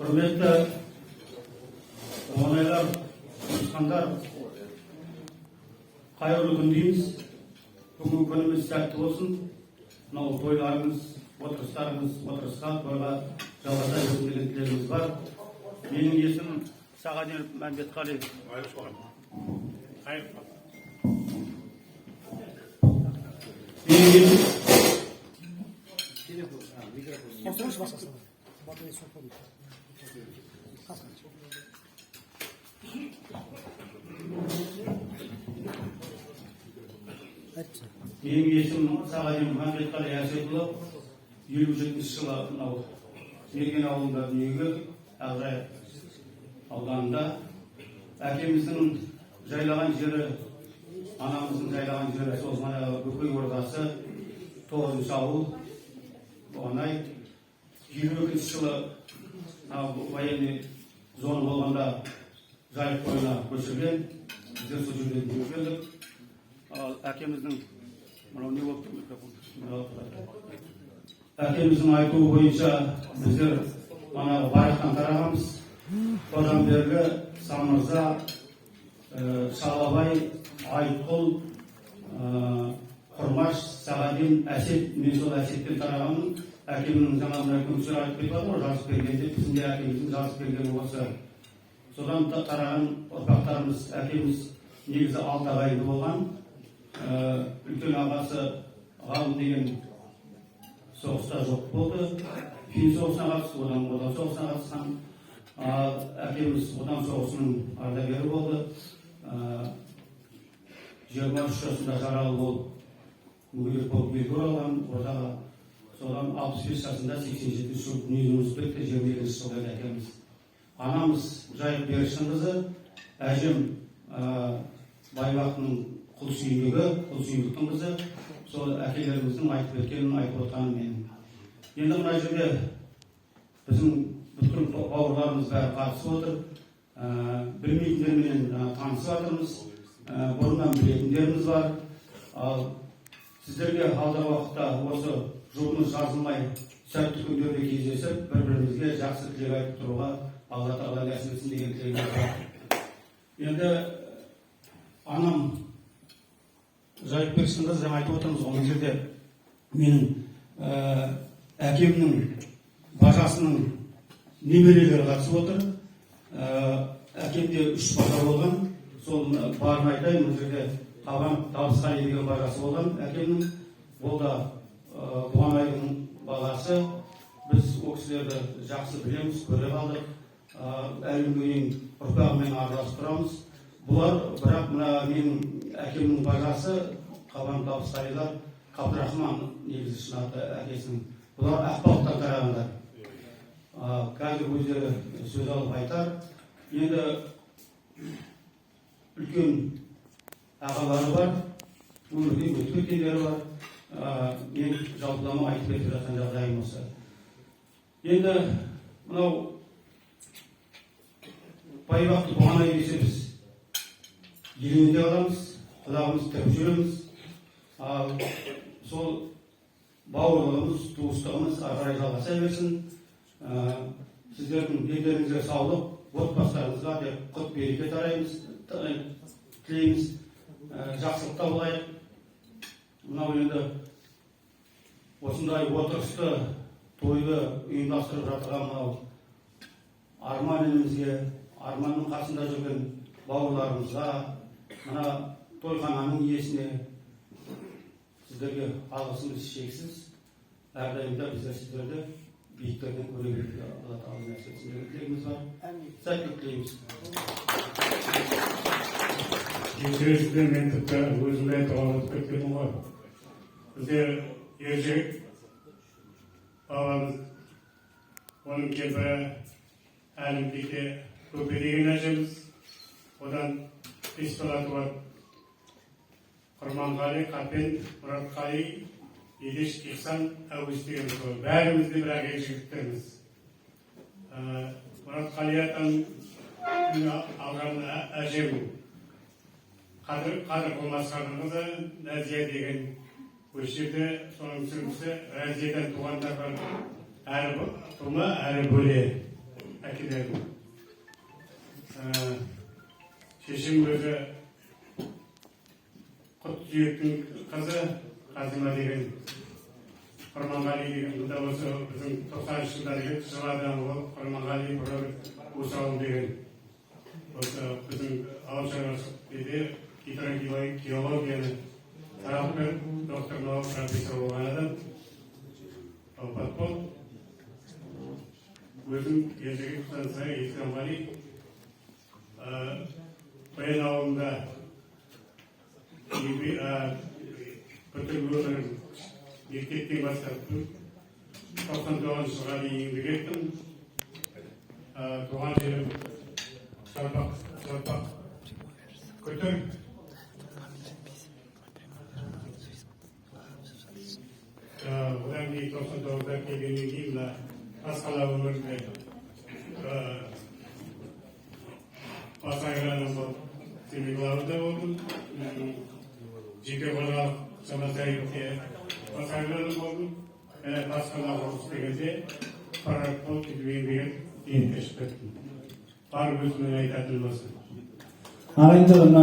Құрметті оңайлар, туысқандар, қайырлы күн дейміз. Бүгінгі күніміз сәтті болсын. Мынау тойларыңыз, отырыстарыңыз отырысқа, тойға жалғаса берсін деген тілегіміз бар. Менің есімім Сағаденов Мәмбетқали. Менің есімім Қосыңызшы басқасын. Батарея суық болды. Қасқа. Айтшы. Менің есімім Сағаден Мәмбетқали Әсетұлы. 57 жылы мынау Мерген ауылында дүниеге келдік, Ақжайық ауданында. Әкеміздің жайлаған жері, анамыздың жайлаған жері сол мына Бөкей ордасы, 9-ауыл, Оңай. 52 жылы мынау военный зона болғанда Жайық бойына көшірген. Біздер сол жерде дүниеге келдік. Ал әкеміздің мынау не болып тұр микрофон? Әкеміздің айтуы бойынша біздер ана барақтан тарағанбыз. Қожамберді, Самырза, Шалабай, Айтқұл, Құрмаш, Сағадин, Әсет. Мен сол Әсеттен тарағанмын. Әкемнің жаңа мына үлкен айтып кетіп жатыр ғой, жазып берген деп. Біздің де әкеміздің жазып бергені осы. Содан тараған ұрпақтарымыз. Әкеміз негізі алты ағайынды болған. Үлкен ағасы Ғалым деген соғыста жоқ болды. Фин соғысына қатысты, одан Отан соғысына қатысқан. Ал әкеміз Отан соғысының ардагері болды. 23 жасында жаралы болып, мүгедек болып елге оралған ордаға. Содан 65 жасында, 87 жылы дүниеден озып кетті, 22 жылы еді әкеміз. Анамыз Жайық Беріштің қызы, әжем Байбақтың Құлсүйіндігі, Құлсүйіндіктің қызы. Сол әкелеріміздің айтып кеткенін айтып отырғаным менің. Енді мына жерде біздің бүткіл бауырларымыз бәрі қатысып отыр. Білмейтіндерменен танысып жатырмыз, бұрыннан білетіндеріміз бар. Ал сіздерге алдағы уақытта осы жұбымыз жазылмай, сәтті күндерде кездесіп, бір бірімізге жақсы тілек айтып тұруға Алла тағала нәсіп етсін деген тілегіміз бар. Енді анам Жайық Беріштің қызы, жаңа айтып отырмыз ғой. Мына жерде менің әкемнің бажасының немерелері қатысып отыр. Әкемде үш бажа болған, сол барын айтайын. Мына жерде Қабан Табысқали деген бажасы болған әкемнің. Ол да Бұғанайдың баласы. Біз ол кісілерді жақсы білеміз, көре қалдық. Әлі күнге дейін ұрпағымен араласып тұрамыз. Бұлар бірақ мына менің әкемнің бажасы Қабан Табысқалилар, Қабдырахман негізі шын аты әкесінің, бұлар Ақбалықтан тарағандар. Қазір өздері сөз алып айтар. Енді үлкен ағалары бар, өмірден өтіп кеткендері бар. Мен жалпылама айтып кетіп жатқан жағдайым осы. Енді мынау Байбақты Бұғанай десе, біз елеңдей қаламыз, құлағымыз тігіп жүреміз. Ал сол бауырлығымыз, туыстығымыз ары қарай жалғаса берсін. Сіздердің дендеріңізге саулық, отбасыларыңызға деп құт береке тараймыз, тілейміз. Жақсылықта болайық. Мынау енді осындай отырысты, тойды ұйымдастырып жатырған мынау Арман інімізге, Арманның қасында жүрген бауырларымызға, мына тойхананың иесіне, сіздерге алғысымыз шексіз. Әрдайым да біздер сіздерді биіктерден көре беруге Алла тағала нәсіп етсін деген тілегіміз бар. Сәттілік тілейміз. Кешіресіздер, мен тіпті өзім айтуға ұмытып кеткенмін ғой. Бізде Ержігіт бабамыз, оның кемпірі Әлімбике Көпе деген әжеміз, одан бес бала туады: Құрманғали, Қапен, Мұратқали, Елеш, Ихсан, Әуес деген туады. Бәріміз де бірақ ержігіттерміз. Мұратқали атам алған әжем Қадыр Қадырқұл Масқардың қызы Нәзия деген. Осы жерде соның сіңлісі Разиядан туғандар бар, әрі тума, әрі бөле әкелерім. Шешем өзі құт сүйектің қызы, Қазима деген, Құрманғали деген. Бұнда осы біздің 90-жылдары жыл адамы болып, Құрманғали Усаун деген осы біздің ауыл шаруашылық неде гидрогеологияны сабақ беріп, доктор наук, профессор болған адам, опат болды. Өзім Ержігіт Исламғали, Қоян ауылында бүкіл өмірім, мектептен бастап 99-жылға дейін еңбек еттім. Туған жерім Жалпақ Күтір. Одан кейін 99-да келгеннен кейін мына Тасқала өңірінде бас агроном болып, Семиглавда болдым. Жеке қожалық Самасаевте бас агроном болдым. Және Тасқала құрылыс дегенде прораб болып, сөйтіп еңбек етіп, зейнетке шығып кеттім. Бар өзімнің айтатыным осы. Ағайындар, мына